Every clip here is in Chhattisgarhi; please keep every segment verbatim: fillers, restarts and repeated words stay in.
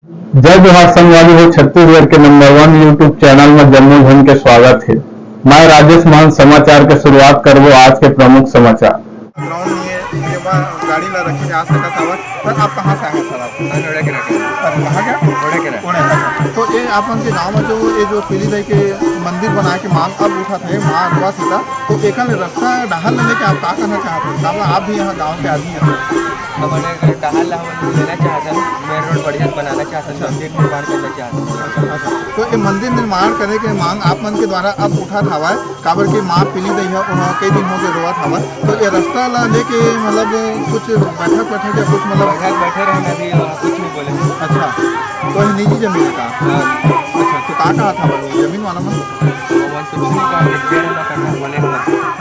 जय जोहार संगवारी हो, छत्तीसगढ़ के नंबर वन YouTube चैनल में जम्मो झन के स्वागत हे। मैं राजेश मान समाचार के शुरुआत करबो आज के प्रमुख समाचार। ग्राउंड नहीं है, ये बार गाड़ी ला रखे जा सकत हवय। सर, आप कहाँ से आए हैं सर? आप? मैं नोएडा के रहने वाला। सर, कहाँ के? नोएडा के रहने। नोएडा, अच्छा। तो ये आप मन के गाँव में जो ये जो पीली दाई के मंदिर बना के मांग अब उठा थे, माँ अरवा सीता, तो एकर ले रास्ता डहार ले लेके आप का कहना चाहते हैं? काबर आप भी यहाँ गाँव के आदमी हैं। हमन डहार ला हमन लेना चाहत हन, मेन रोड बढ़िया बनाना चाहत हन, अच्छा। मंदिर निर्माण करना चाहत हन। अच्छा, अच्छा। तो ये मंदिर निर्माण करे के मांग आप मन के द्वारा अब उठत हवय, काबर के माँ पीली दई ह, ओहा कई दिन हो गए रोवत हवय। तो ये रास्ता ला लेके मतलब कुछ बैठक बैठक या कुछ मतलब बैठक बैठे रहन, अभी वहाँ कुछ नहीं बोले। अच्छा, तो ये निजी जमीन है का? हाँ। अच्छा, तो का कहा था वो जमीन वाला मन? वो मन कुछ नहीं कहा, एक डेढ़ लाख का बोले हम।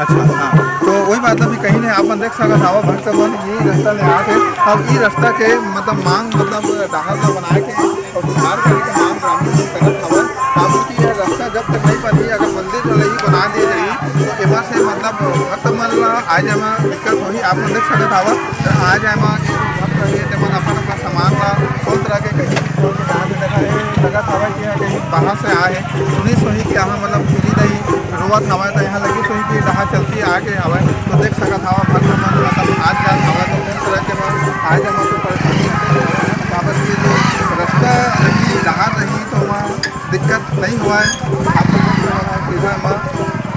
अच्छा, हाँ। तो वही बात अभी कहीं नहीं, आप मन देख सकत हवा, भक्त मन ये रास्ता ले आत हे। अब ई रास्ता के मतलब मांग मतलब डहार ला बनाए के और सुधार करे के मांग ग्रामीण मन करत हवय। काबर कि यह रास्ता जब तक नहीं बनही, अगर मंदिर वाला ही बना दिए जाही, तो एमा से मतलब भक्त मन ला आए जाए में दिक्कत होही। आप मन देख सकत हवा, तो आए जाए में जो भक्त रहिए, तेमन अपन अपन सामान ला कौन तरह के कहीं कहाँ से देखा है, लगत हवा कि यह कहीं बाहर से आए हैं, सुनिस होही कि यहाँ मतलब पीली दई रोवत हवय, तो यहाँ लगिस होही कि डहार चलती आगे हवय। तो देख सकत हवा भक्त मन मतलब आज जात हवय, तो कौन तरह के बा, आए जाए में तो परेशानी होथे, काबर कि जो रास्ता रही, डहार रही, तो वहाँ दिक्कत नहीं हुआ है। आप लोगों को सीधा में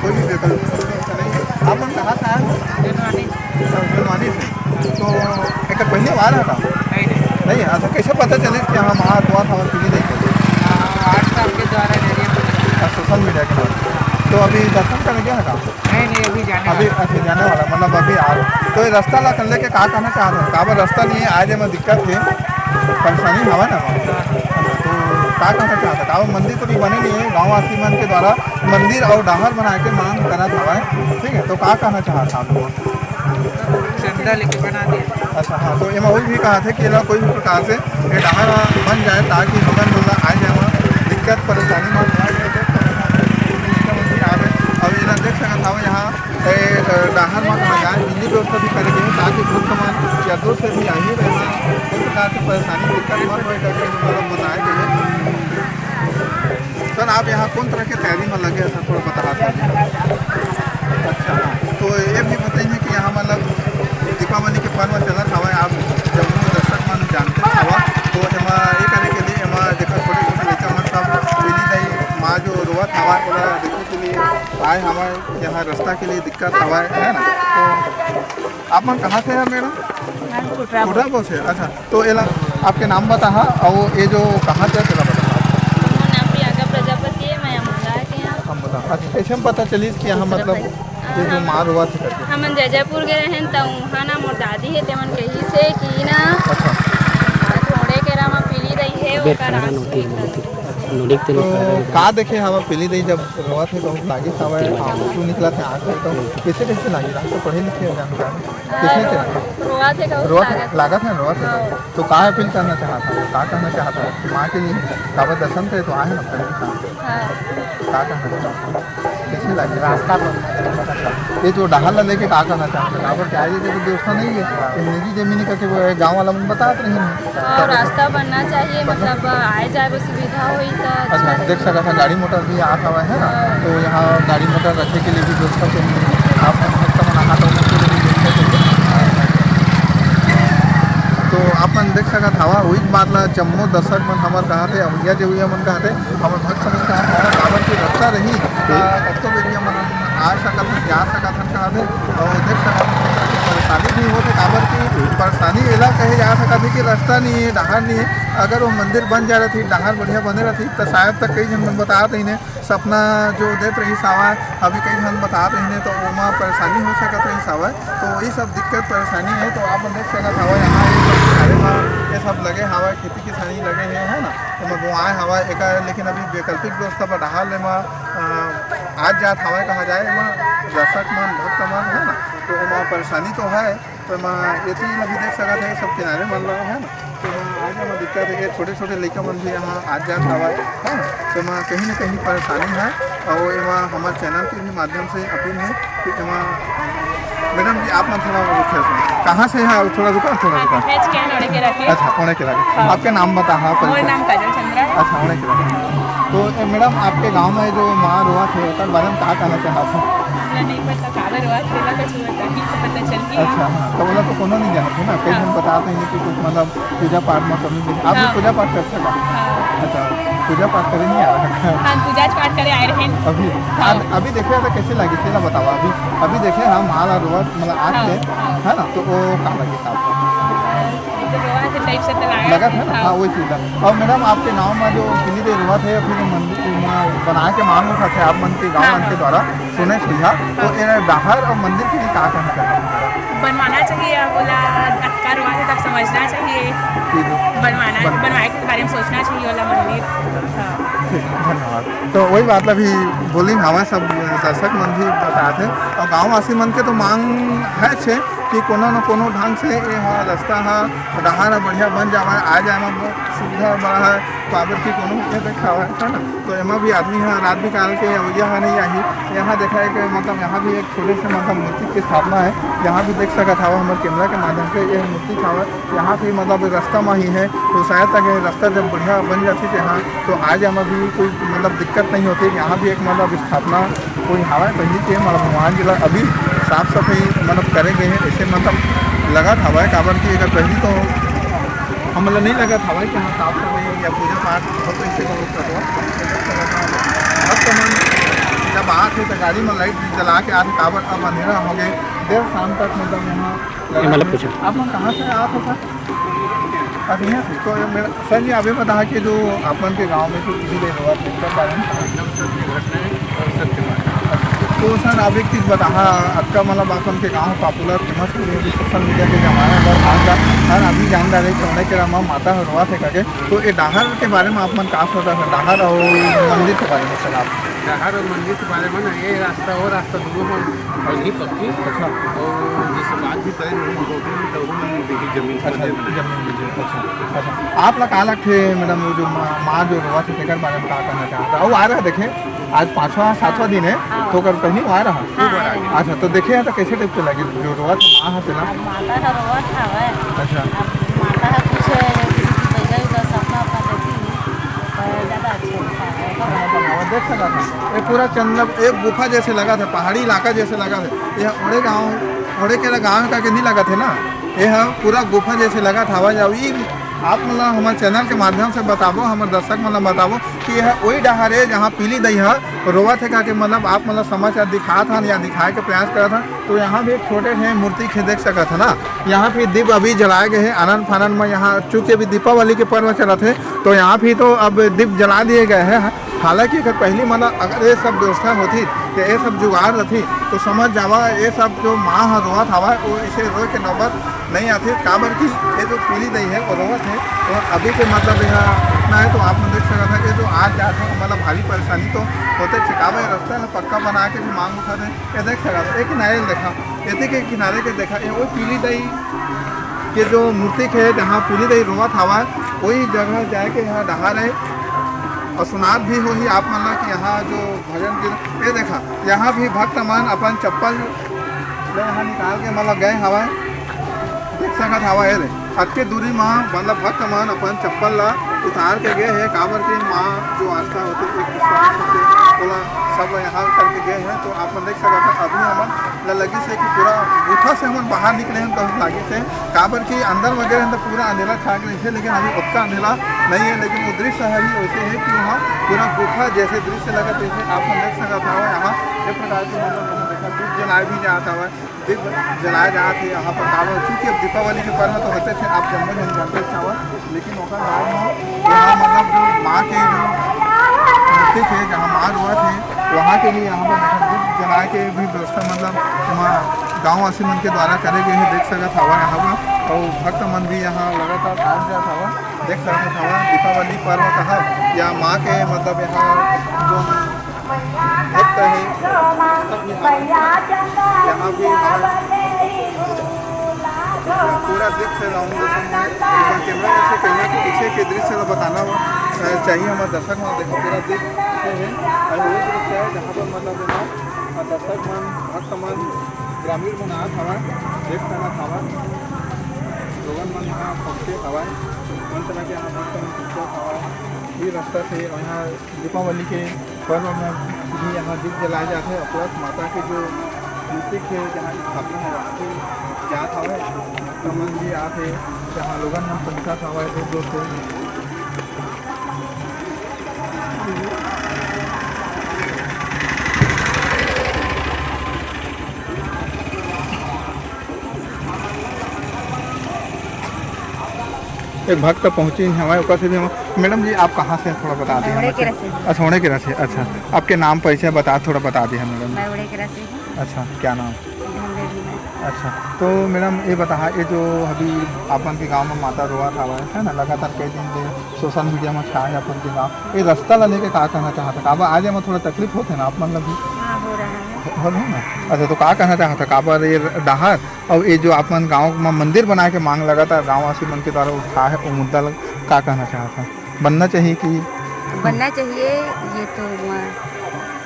कोई भी विकल्प नहीं है। आप लोग कहाँ से आए हो? हनुमानी से। तो एक पहली बार है ना? नहीं, नहीं। नहीं, अच्छा, कैसे पता चले कि हम वहाँ हुआ था और पीली दई के? हाँ, WhatsApp के द्वारा जरिए पता चला। अच्छा, सोशल मीडिया के द्वारा। तो अभी दर्शन करने गया है का? नहीं, नहीं, अभी जाने अभी, वाला। अच्छा, जाने वाला, मतलब अभी आ रहा। तो ये रास्ता ला कर लेके का कहना चाह रहे हैं? काबर रास्ता नहीं है, आज में दिक्कत है, परेशानी हवा ना। तो का कहना चाहता? काबर मंदिर तो भी बने नहीं है, गाँववासी मन के द्वारा मंदिर और डहार बनाए के मांग करत हवय, ठीक है, तो का कहना चाहत आप लोग? चंदा लेके बना दिया। अच्छा, हाँ, तो एमा वही भी कहा थे कि एला कोई भी प्रकार से ये डहार बन जाए, ताकि हमन मन ला आए जाए में दिक्कत परेशानी ना होय। अब एला देख सकत हव, यहाँ ए, डहार में कहा जाए, बिजली व्यवस्था भी करे गए, ताकि भक्त मन या दूर से भी आही रहे, कोई प्रकार के परेशानी दिक्कत मत होए करके मतलब बताए गए। सर, आप यहाँ कौन तरह के तैयारी में लगे हैं सर, थोड़ा बता सकते हैं? अच्छा, तो ये भी बताइए कि यहाँ मतलब दीपावली के पर्व चलत हवय, आप जब दर्शक मन जानते हवा, तो एमा ये करे के लिए एमा देखा छोटे छोटे लइका मन सब पीली दई माँ जो रोवत हवा, ओला देखे के लिए आए हवय, यहाँ रास्ता के लिए दिक्कत हवय, है ना? तो आप मन कहाँ से हैं मैडम? हम कुटरा कोटा से। अच्छा, तो एला आपके नाम बताहा, और ये जो कहाँ से तेला बताहा। मोर नाम प्रियंका प्रजापति है, मैं अमोदा के यहाँ। हम बता, अच्छा, कैसे हम पता चलिस कि यहाँ दूसरा मतलब भाई। ये जो हाँ, मार हुआ से करके? हमन जैजैपुर गए रहेन, त उहाँ ना मोर दादी है, तेमन कही से कि ना अच्छा। थोड़े के रमा पीली दई है, बेर ओकर खड़ा आँख नोटी से नोटी। नोटी के तो तेल खड़ा तो का देखे हवा पीली दई जब रोवत है, बहुत लागिस हवय, आँसू निकलत है आँख से, तो कैसे, कैसे लागिस? आप तो पढ़े लिखे हो, जानते हो। हाँ, कैसे, रो-, कैसे? रोवत है, बहुत रोवत है, लागत है। लागत है, रोवत है। हाँ। तो का अपील करना चाहता हूँ, का कहना चाहता हूँ माँ के लिए? काबर दर्शन करे तो आए ना, पहले का? हाँ। का कहना चाहता हूँ? कैसे लागिस? रास्ता बन ये जो डहार ला लेके का कहना चाहता हूँ? काबर क्या ये तो व्यवस्था नहीं है, ये निजी जमीन करके वो है, गाँव वाला मन बतात रहे हैं। हाँ, रास्ता बनना चाहिए, मतलब, आए जाए बर सुविधा होई त अच्छा अच्छा, देख रही। सकत हन, गाड़ी मोटर भी आत हवय, है ना? हाँ। तो यहाँ गाड़ी मोटर रखे के लिए भी व्यवस्था चाहिए। आप मन भक्त मन आहा, तो ओमन के लिए भी व्यवस्था चाहिए। तो आप मन देख सकत हवा, वही बात ला जम्मो दर्शक मन हमर कहा थे, अवैया जेवैया मन कहा थे, हमर भक्त मन कहा थे, काबर की रास्ता रही, तो कतको बेरिया मन आ सकत हन, जा सकत हन कहा थे। और देख सकत हन, परेशानी भी होथे, काबर की परेशानी एला कहे जा सकत है कि रास्ता नहीं है, डहार नहीं है। अगर वो मंदिर बन जा रही, डहार बढ़िया बने रही, तो शायद तक कई झन मन बतात रहिन हे, सपना जो देत रहिस हवय, अभी कई झन बतात रहिन हे, तो ओमा परेशानी हो सकत रहिस हवय। तो ये सब दिक्कत परेशानी है। तो आप मन देख सकत हवय, यहाँ ये सब किनारे म ये सब लगे हवय, खेती किसानी लगे हे, है ना, एमा बोआए हवय एकर, लेकिन अभी वैकल्पिक व्यवस्था बर डहार ले म, अ, आज जात हवय कहा जाए, एमा दर्शक मन, भक्त मन, है ना, तो एमा परेशानी तो है। तो एमा एती ल भी देख सकत हे, सब किनारे मन ल, है ना। तो एमा आज एमा दिक्कत हे, छोटे-छोटे लइका मन भी यहाँ आज जात हवय, है ना। तो एमा कहीं न कहीं परेशानी है, और एमा हमर चैनल के भी माध्यम से अपील है कि एमा मैडम जी, आप मन थोड़ा वो थे, कहाँ से हैं? थोड़ा रुका, थोड़ा रुका। भेज के ओड़े के रखे। अच्छा, ओड़े के रखे। हाँ। आपके नाम बता, हाँ, मोर परिचय। नाम काजल चंद्रा है। अच्छा, ओड़े के रखे। तो, ए, मैडम, आपके गांव में जो माँ रोवत हे, ओकर बारे में का कहना चाहत हो? हमरा नहीं पता, काबर रोवत हे, ना कुछ पता, नहीं तो पता चल गया। अच्छा, हाँ, तो बोला तो कोनो नहीं जानत हे ना, कई हाँ। जन बताते हैं कि कुछ मतलब पूजा पाठ में कमी जैसे, आप भी हाँ। पूजा पाठ करते हो? हाँ। अच्छा, पूजा पाठ करे नहीं आ रहा? हाँ, पूजा पाठ करे आए रहे। अभी? हाँ। अभी देखे तो कैसे लगे, तेला बताओ। अभी, अभी देखे, हाँ, माँ ला रोवत, मतलब, आज हाँ, के, हाँ। है ना, तो वो का लगे आपको? तो रोवत हे type से तो लगा लगा था ना? हाँ। हाँ, वही चीज़ है। और मैडम, आपके गाँव में जो पीली देवी रोवत हे, फिर मंदिर में बना के मांग उठा थे आप मन के गाँव हाँ, मन के हाँ। द्वारा, सुने सुझाव, तो हाँ। ये डहार और मंदिर के लिए का कहना चाहते हैं? बनवाना चाहिए, अब बोला अटका रोवत हे, तब समझना चाहिए। ठीक है। बनवाना, बन- बनवाए के बारे में सोचना चाहिए वाला मंदिर। हाँ। ठीक, धन्यवाद। तो वही बात अभी बोलिन हवा सब दर्शक मन भी बताते हैं, और गाँववासी मन के तो मांग है छे कि कोनो न कोनो ढंग से ये हा रास्ता हा, डहार हा बढ़िया बन जावे, आ जाए में बहुत सुविधा बड़ा है, काबर की कोनो ये देखा है, है ना? तो एमा भी आदमी हा रात बिकाल के अवैया हा नहीं आही। यहाँ देखा है कि मतलब यहाँ भी एक छोटे से मतलब मूर्ति की स्थापना है, यहाँ भी देख सकत हवा हमर कैमरा के माध्यम से ये मूर्ति हवा। यहाँ भी मतलब रास्ता में ही है, तो शायद तक ये रास्ता जब बढ़िया बन जाती तो यहाँ तो आज हम अभी कोई मतलब दिक्कत नहीं होती। यहाँ भी एक मतलब स्थापना कोई हवा पहली के मतलब भगवान जी ला अभी साफ सफाई मतलब करे गए हैं, ऐसे मतलब लगा हवा है, काबर की अगर पहली तो हम मतलब नहीं लगा हवा कि हाँ साफ सफाई या पूजा पाठ बहुत ऐसे का होता हुआ। अब तो मन जब आते तो गाड़ी में लाइट जला के आते, काबर अब अंधेरा हो गए, देर शाम तक मतलब यहाँ ये मतलब पूछो। आप लोग कहाँ से आते हो सर? अच्छा, यहाँ से। तो ये मेरा, सर जी, आप ये बताहा कि जो आप मन के गाँव में जो पीली देवी रोवत हे, ओकर बारे में। एकदम सत्य घटना है और सत्य बात है। तो सर, आप एक चीज़ बताहा, अतका मतलब आप मन के गाँव popular famous हो गए, अभी social media के जमाना है, और आज का हर आदमी जान रहा है कि उन्हें के रामा माता रोवत हे करके। तो ये डहार के बारे में आप मन का सोचा सर, डहार और मंदिर के बारे में सर आप? डहार और मंदिर के बारे में ना, ये रास्ता, वो रास्ता दोनों में और नहीं पक्की। अच्छा। और जैसे बात भी करें, हम लोग तो हम देखी जमीन अच्छा, पर जमीन लीजिए। अच्छा, अच्छा। आप ला का लगथे मैडम, वो जो माँ, माँ जो रोवत हे, तेकर बारे में का कहना चाहता? वो आ रहा, देखे, आज पाँचवा, सातवां हाँ, दिन है, हाँ। तो कर कहीं आ रहा? हाँ, आ रहा। अच्छा, तो देखे हैं तो कैसे type के लगे, जो रोवत हे माँ हा तेला? अब माता हा रोवत हवय। अच्छा। अब माता हा कुछ किसी की बैजा उजा सपना अपना देखी, तो ज़्यादा अच्छा लगता है। हाँ, हाँ, देख सकत हन। ये पूरा चंदन, एक गुफा जैसे लगत हे, पहाड़ी इलाका जैसे लगत हे। ये ओड़े गाँव, ओड़े के गाँव का के नहीं लगत हे ना, ये ह पूरा गुफा जैसे लगत हवय। अब ई आप मतलब हमर channel के माध्यम से बताबो, हमर दर्शक मतलब बताबो कि यह वही डहार है जहाँ पीली दई ह रोवत हे, का के मतलब आप मतलब समाचार दिखात हन या दिखाए के प्रयास करत हन। तो यहाँ भी एक छोटे से मूर्ति के देख सकत है ना, यहाँ भी दीप अभी जलाए गए हैं आनंद फानंद में। यहाँ चूँकि अभी दीपावली के पर्व चलत हे, तो यहाँ भी तो अब दीप जला दिए गए हैं। हालांकि एकर पहली मतलब अगर ये सब व्यवस्था होती, या ये सब जुगाड़ रहती, तो समझ जावा, ये सब जो माँ ह रोवत हवा, वो इसे रोए के नौबत नहीं आती। काबर कि ये जो पीली दई है, वो रोवत है, और अभी के मतलब यहाँ इतना है, तो आप मन देख सकत है, ये जो आज जात है, मतलब भारी परेशानी तो होते थे। काबर ये रास्ता है, पक्का बना के भी मांग उठा दे। ये देख सकत है, एक नारियल देखा, एती के किनारे के देखा, ये वो पीली दई के जो मूर्ति के जहाँ पीली दई रोवत हवा, वही जगह जाए के यहाँ डहार है। और सुनात भी होही आप मन ला कि यहाँ जो भजन कीर्तन, ये देखा, यहाँ भी भक्त मन अपन चप्पल ले यहाँ निकाल के मतलब गए हवय, देख सकत हवय रे। अतके दूरी म मतलब भक्त मन अपन चप्पल ला उतार के गए हे, काबर के माँ जो आस्था होथे, एक विश्वास होथे, ओला सब यहाँ करके गए हे। तो आप मन देख सकत हव, अभी हमन ला लगिस हे कि पूरा गुफा से हमन बाहर निकले हन, कहूँ लागिस हे, काबर कि अंदर वगैरह अंदर पूरा अंधेरा छा के रहिथे, लेकिन अभी ओतका अंधेरा नहीं है। लेकिन वो दृश्य है ही वैसे है कि वहाँ पूरा गुफा जैसे दृश्य लगत है, जैसे आप मन देख सकत हव। यहाँ एक प्रकार के मतलब हमन देखा दीप जलाए भी जात हवय, दीप जलाए जात है यहाँ पर। काबर चूँकि अब दीपावली के पर्व तो होते थे, आप जम्मो जन जानते हव, लेकिन ओकर बाद में यहाँ मतलब जो माँ के जो मूर्ति थे, जहाँ माँ रोवत हे, वहाँ के लिए यहाँ पर देखा दीप जलाए के भी व्यवस्था मतलब वहाँ गाँववासी मन के द्वारा करे गए हे, देख सकत हव यहाँ पर। और भक्त मन भी यहाँ लगातार आत जात हवय, देख सकत हव दीपावली पर्व कहा या माँ के मतलब यहाँ जो भक्त है, सब यहाँ, यहाँ भी हवय। पूरा दृश्य राउंड मोशन में एक बार कैमरा से कैमरा के पीछे के दृश्य ला बताना, अ, चाहिए हमारे दर्शक मन। देखो, पूरा दृश्य है, और वो दृश्य है जहाँ पर मतलब है ना, दर्शक मन, भक्त मन ग्रामीण मन आत हवय, देख सकत हवय, लोगन मन यहाँ पहुँचे हवय, मन तरह के यहाँ भक्त मन पहुँचत हवय। ये रास्ता से और यहाँ दीपावली के पर्व में भी यहाँ दीप जलाए जाथे और प्लस माता के जो मूर्ति के जहाँ स्थापना है, वहाँ भी जात हवय, भक्त मन भी आत हे, जहाँ लोगन मन पहुँचत हवय दूर दूर से। एक भक्त पहुंची हमारे ऊपर से भी हम। मैडम जी, आप कहाँ से हैं, थोड़ा बता दें हमें। अच्छा, उड़ेकेरा से। अच्छा, आपके नाम परिचय बता, थोड़ा बता दें मैडम। मैं उड़ेकेरा से हूँ। अच्छा, क्या नाम? अच्छा, तो मैडम, ये बताहा, ये जो अभी अपन के गांव में माता रोवत हवय, है ना, लगातार कई दिन ले सोशल मीडिया में छाए अपन के गांव, ये रास्ता ला लेके का कहना चाहत है? काबर आज एमा थोड़ा तकलीफ होत है ना आप मन ला भी? हाँ, हो रहा है। हो रहा है ना? अच्छा, तो का कहना चाहत है, काबर ये डहार और ये जो आप मन गांव में मंदिर बनाए के मांग लगातार गांववासी मन के द्वारा उठा है, वो मुद्दा ला का कहना चाहत है? बनना चाहिए कि बनना चाहिए, ये तो, अ,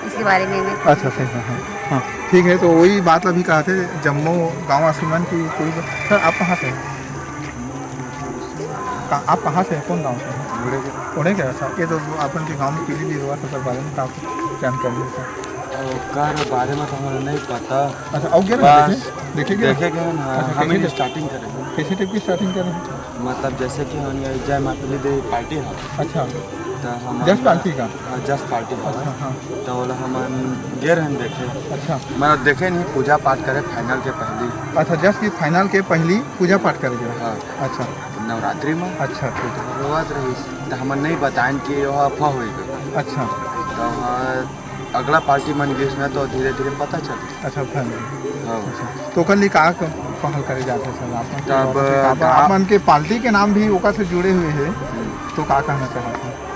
इसके बारे में मैं अच्छा, सही है, हाँ। हाँ, ठीक है, तो वही बात अभी कहा थे जम्मो गांववासी मन की कोई। सर, आप कहाँ से हैं? का-, आप कहाँ से हैं, कौन गांव से हैं? उड़ेकेरा। उड़ेकेरा, अच्छा। ये तो अपन के गांव में पीली दीदी हुआ था, सर, बारे में तो आप जानकारी है, सर। ओकर बारे में तो हमरा नहीं पता। अच्छा, अउ गे ना बस देखे? देखे गे? देखे गे ना, अच्छा, हम कैसे ही देखे? Starting करे हैं। कैसे type की starting करे हैं? मतलब जैसे कि हम ये जय माँ पीली दीदी पार्टी है। अच्छा। तो हम जस पार्टी का? हाँ, जस पार्टी है। अच्छा, हाँ। तो ओला हम गे रहन देखे। अच्छा। मतलब देखे नहीं, पूजा पाठ करे final के पहली। अच्छा, जस की final के पहली पूजा पाठ करे गे। हाँ। अच्छा। नवरात्रि में। अच्छा, ठीक है। रोवत रहिस, तो हमन नहीं बताएन कि ओह अफवाह होई गे। अच्छा। तो हाँ, अगला पार्टी मन गिस ना, तो धीरे-धीरे पता चल। अच्छा, family। हाँ। अच्छा, तो ओकर लिए का क-, पहल करे जाथे सर? आप मन के तब द्वारा से का, का आप मन के पार्टी के नाम भी ओकर से जुड़े हुए हे, हम्म। तो का कहना चाहत हे?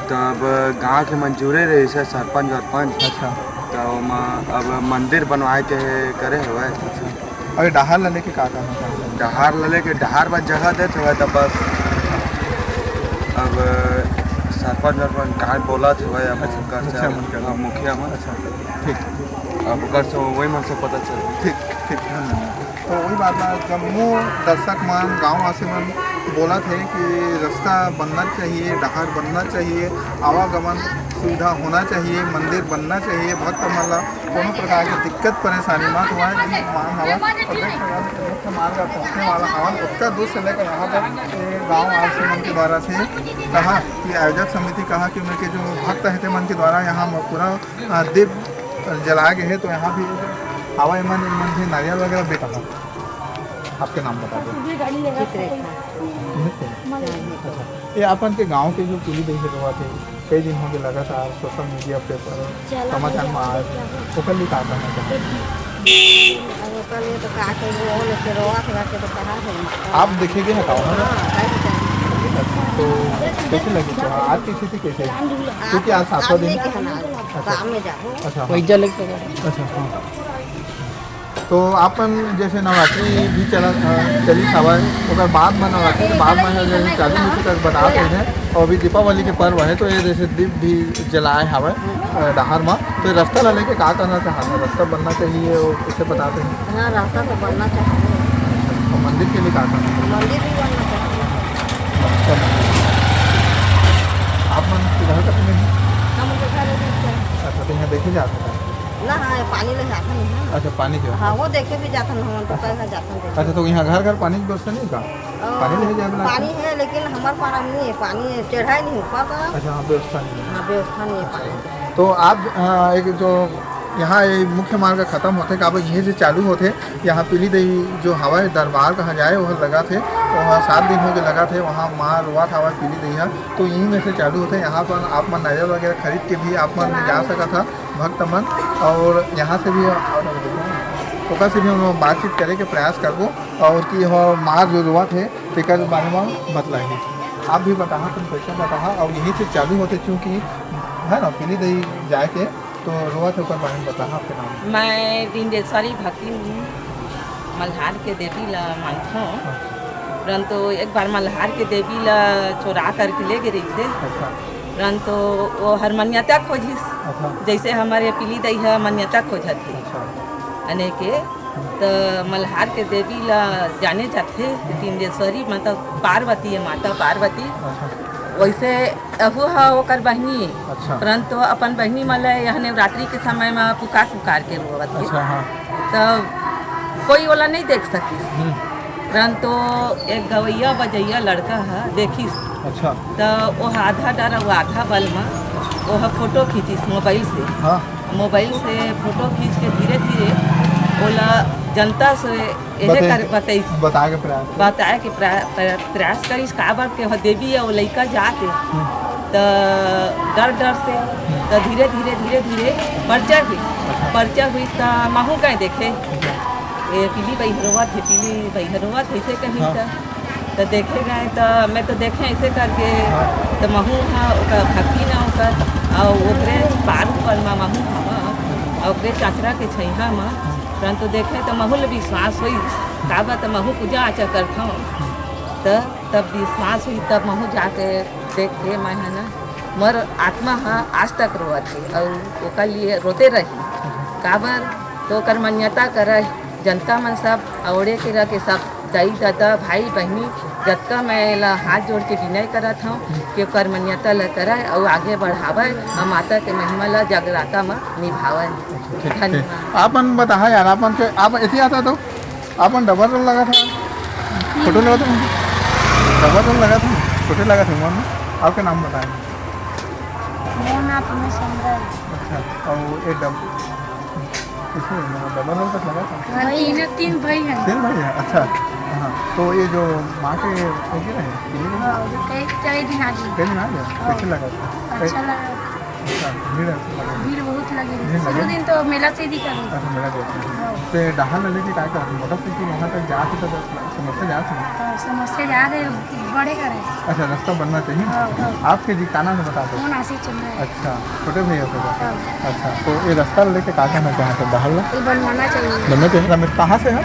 तब गांव के मन जुड़े रहिस हे, सरपंच वरपंच। अच्छा। तो ओमा अब मंदिर बनवाए के करे हवय। अच्छा। अउ ये डहार ला लेके का कहना चाहत हे? डहार ला लेके, डहार बर जगह देत हवय, त बस अब सरपंच वरपंच कहाँ बोलत हवय, अब अच्छा, ओकर से मुखिया अब, मन के। हाँ, मुखिया मन। अच्छा, ठीक। अब ओकर से वही मन से पता चल। ठीक, ठीक, धन्यवाद। तो वही बात ना, जम्मो दर्शक मन, गाँववासी मन बोलत हे कि रास्ता बनना चाहिए, डहार बनना चाहिए, आवागमन सुविधा होना चाहिए, मंदिर बनना चाहिए, भक्त मन ला कोनो प्रकार के दिक्कत परेशानी मत होवय, ये मांग हवय। और देख सकत हन, मुख्य मार्ग पर पहुंचने वाला हवन, उतना दूर से लेकर यहाँ तक ये गाँववासी मन के द्वारा से कहा कि आयोजक समिति कहा कि उनके जो भक्त हे ते मन के द्वारा यहाँ म-, पूरा, अ, दीप जलाए गए हे, तो यहाँ भी हवय मन, मन भी नारियल वगैरह बेचत हे। आपके नाम बता दो। चित्ररेखा। चित्ररेखा। अच्छा, ये अपन के गांव के जो पीली दई हे रोवत हे, कई दिन हो गए लगातार सोशल मीडिया पे, पर चला समाचार में आ रहे, ओकर लिए का कहना चाहते हैं? अब ओकर लिए तो का कही, वो लेके रोवत हे, के तो कहा है माता। आप देखे गए हैं का वहाँ? हाँ, कहीं तो। अच्छा, तो कैसे लगे त्योहार? आज की स्थिति कैसे है? क्योंकि आज सातवां दिन। अच्छा। काम में जाओ। अच्छा, हाँ। वही जले के। अच्छा, हाँ। तो अपन जैसे नवरात्रि भी चला, अ, चलित हवय, ओकर बाद म नवरात्रि के बाद म हे जैसे चालू होथे, तक बतात रहे हैं। और अभी दीपावली के पर्व है, तो ये जैसे दीप भी जलाए हवय, अ, डहार म, तो ये रास्ता ला लेके का कहना चाहत हे? रास्ता बनना चाहिए, वो कैसे बतात रहे हैं? हाँ, रास्ता तो बनना चाहिए। और मंदिर के लिए का कहना चाहत हे? मंदिर भी बनना चाहिए। अच्छा। आप मन किधर का थे? हम लोग घर उधर से। अच्छा, तो यहाँ देखे जाते हैं? ना, हाँ, ये पानी ले जाते हैं ना। अच्छा, पानी के। हाँ, वो देखे भी जाते हैं, हम तो अच्छा। कहीं जाते हैं देखे। अच्छा, तो यहाँ घर घर पानी की व्यवस्था नहीं का? अ, पानी ले जाए वाला पानी है? है, लेकिन हमारे पास नहीं है, पानी है, चढ़ाई नहीं ऊपर का। अच्छा, हाँ, व्यवस्था नहीं है। हाँ, व्यवस्था नहीं है पानी की। तो आप, अ, एक जो यहाँ ये मुख्य मार्ग खत्म होथे, काबर यहीं से चालू होथे, यहाँ पीली दई जो हवय दरबार कहा जाए, वह लगा थे, वह सात दिन हो गए लगा थे, वहाँ माँ रोवत हवय पीली दई ह, तो यहीं में से चालू होथे। यहाँ पर आप मन नारियल वगैरह खरीद के भी आप मन जा सकत ह भक्त मन, और यहाँ से भी, ओकर से भी हम लोग बातचीत करे के प्रयास करबो, और कि ह माँ जो रोवत हे, तेकर बारे में बतलाही। आप भी बताहा, तुम कैसे बताहा, और यहीं से चालू होथे, चूँकि है ना, पीली दई जाए के तो रोवत हे, ओकर बारे में बताहा, आपके नाम? मैं डिंडेश्वरी भक्ति हूँ, मल्हार के देवी ला मानथों। हाँ। परंतु एक बार मल्हार के देवी ला चोरा करके ले गे रहिस हे। अच्छा। परंतु वो हर मान्यता खोजिस। अच्छा। जैसे हमारे पीली दई ह मान्यता खोजत हे। अच्छा। अने के त मल्हार के देवी ला जाने जाथे, त्रिपुरेश्वरी, मतलब पार्वती है, माता पार्वती। अच्छा। वैसे अहू ह ओकर बहिनी, अच्छा। परंतु अपन बहिनी मन ल यह नवरात्रि के समय म पुकार पुकार के रोवत हे। अच्छा, हाँ। त कोई ओला नहीं देख सकिस। हम्म। परंतु एक गवैया बजैया लड़का ह देखिस। अच्छा। त ओह आधा डर अउ आधा बल म ओह फोटो खींचिस मोबाइल से। हाँ। मोबाइल से फोटो खींच के धीरे धीरे ओला जनता से एहे बताए कर के, बताइस। बताए के प्रयास। बताए के प्रा-, प्रा-, प्रयास करिस, काबर के ओह देवी अउ लइका जात हे। हम्म। त डर डर से, हम्म। त धीरे धीरे धीरे धीरे परिचय हुई। अच्छा। परिचय हुई त महू गए देखे। अच्छा। ए पीली बहिरोवत हे, पीली बहिरोवत हे, ऐसे कहीं हाँ। त त देखे गए, त मैं तो देखे ऐसे करके, हाँ। त महू ह ओकर भक्ति न ओकर, अउ ओकरे पार ऊपर म महू हवा, अउ ओकरे चंचरा के छैहा म, परंतु देखे त महू ल विश्वास होई, काबर त महू पूजा आचा करथव, त तब विश्वास होई, तब महू जाके देख के मैं ह ना, मोर आत्मा ह आज तक रोवत हे, अउ ओकर लिए रोते रही, काबर तो ओकर मान्यता करय, जनता मन सब अवड़े के रह के सब दाई ददा, भाई बहिनी, जतका मैं एला हाथ जोड़ के विनय करत हंव कि ओकर मान्यता ल करय अउ आगे बढ़ावय अउ माता के महिमा ल जगराता म निभावय। ठीक, ठीक। धन्यवाद। आप मन बताहा यार, आप मन के, आप एती आता तो आप मन डबल रोल लगा था, फोटो लगा था, डबल रोल लगा था, फोटो लगा था मन। आपके नाम बताए। मोर नाम तो मैं सुंदर। अच्छा, और ये डब-, इसमें डबल रोल तक लगा था? हाँ, तीन, तीन भाई हैं। तीन भाई हैं, अच्छा। हाँ, तो ये जो माँ के लगे रहे, ये हाँ, वो कई, कई दिन आ गए। कई दिन आ गया? हाँ। कैसे लगा था? अच्छा लगा। अच्छा, भीड़ ऐसे लगा? भीड़ बहुत लगी। भीड़ लगी? शुरू दिन तो मेला से ही दिखा रही। अच्छा, मेला देखा। हाँ। तो डहाल लेके क्या कर, मोटरसाइकिल वहाँ तक जाके तो समस्या जात हे? हाँ, समस्या जात हे, बड़े करे। अच्छा, रास्ता बनना चाहिए। हाँ, हाँ। आपके जी का नाम है, बता दो। मोर नाम आशीष चंद्र है। अच्छा, छोटे भैया के बता। हाँ। अच्छा, तो ये रास्ता लेके का कहना चाहते हैं, डहाल ला? ये बनवाना चाहिए। बनना चाहिए। रमेश, कहाँ से है?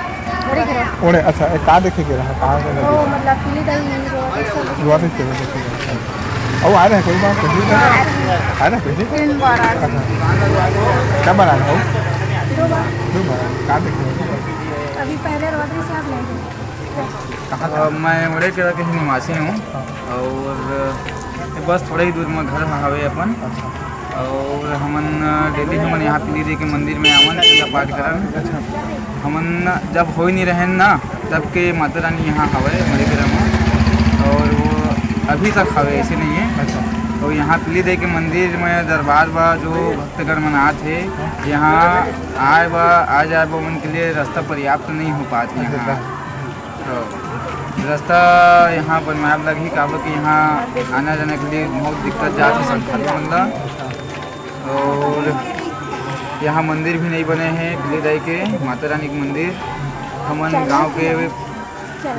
बड़े घर। ओड़े, अच्छा, ये का देखे के रहा, कहाँ से वो लगे? मतलब पीली दाई नहीं, वो ऐसा रोआ थे, चलो, देखो, अच्छा। अब आ रहे हैं, कोई बात नहीं। आ रहे हैं, कोई? तीन बार आ रहे हैं। अच्छा। क्या बार आ रहे हो? दो बार। दो बार, का देखे हो? अभी पहले रोआ थे, से आप ले गए। कहाँ का? अ, मैं ओड़े के ही निवासी हूँ। हाँ। और बस थोड़ा ही दूर में घर हवे अपन। अच्छा। और हमन डेली हमन यहाँ पीली देवी के मंदिर में आवन, पूजा पाठ करन। अच्छा। हमन जब होई नहीं रहन ना, तब के माता रानी यहाँ हवे मड़ेकरा में। और वो अभी तक हवे, ऐसे नहीं है। अच्छा। और यहाँ पीली देवी के मंदिर में दरबार बा, जो भक्तगण मन आत हे, हाँ। यहाँ आए बा, आ जाए बा, उनके लिए रास्ता पर्याप्त नहीं हो पात अच्छा, यहाँ। अच्छा। तो रास्ता यहाँ बनवाए लगही, काबर कि यहाँ आना जाने के लिए बहुत दिक्कत जात हे श्रद्धालु मन ला। और यहाँ मंदिर भी नहीं बने हे पीली दाई के, माता रानी के मंदिर। हमन गांव के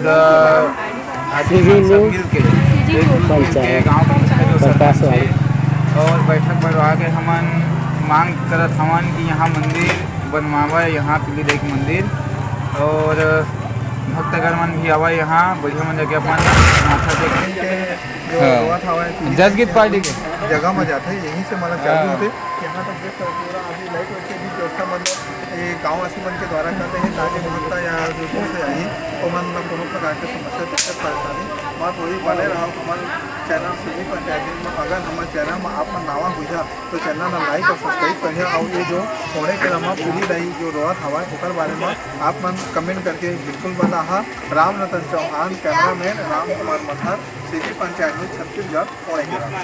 द-, आदमी मन सब मिल के, एकजुट मिल के गांव के मुखिया जो सरपंच हे और बैठक बैठवा के हमन मांग करत हवन कि यहाँ मंदिर बनवावा, यहाँ पीली दाई के मंदिर। और भक्तगण मन भी आवा यहाँ, बढ़िया मन जाके अपन माथा टेक के जो हाँ। रोवत हवय, जस गीत पार्टी के। जगह म जाथे, यहीं से मतलब चालू हाँ। होथे। यहाँ तक देख सकत हो, पूरा अभी लाइट वाइट के भी व्यवस्था मतलब ये गाँववासी मन के द्वारा करते हैं, ताकि भक्ता या जो दूर से आही, ओमन ला कोनो प्रकार के समस्या, दिक्कत, परेशानी मत होही। बने रहो हमर चैनल सीधी पंचायती में। अगर हमर चैनल में आप मन नवा हुई तो चैनल ला लाइक और सब्सक्राइब करिहा। और ये जो ओड़े के रमा पीली दाई जो रोवत हवय, ओकर बारे में आप मन कमेंट करके बिल्कुल बताहा। राम रतन चौहान, कैमरामैन राम कुमार मठार, सीधी पंचायत में छत्तीसगढ़, ओड़े के रमा।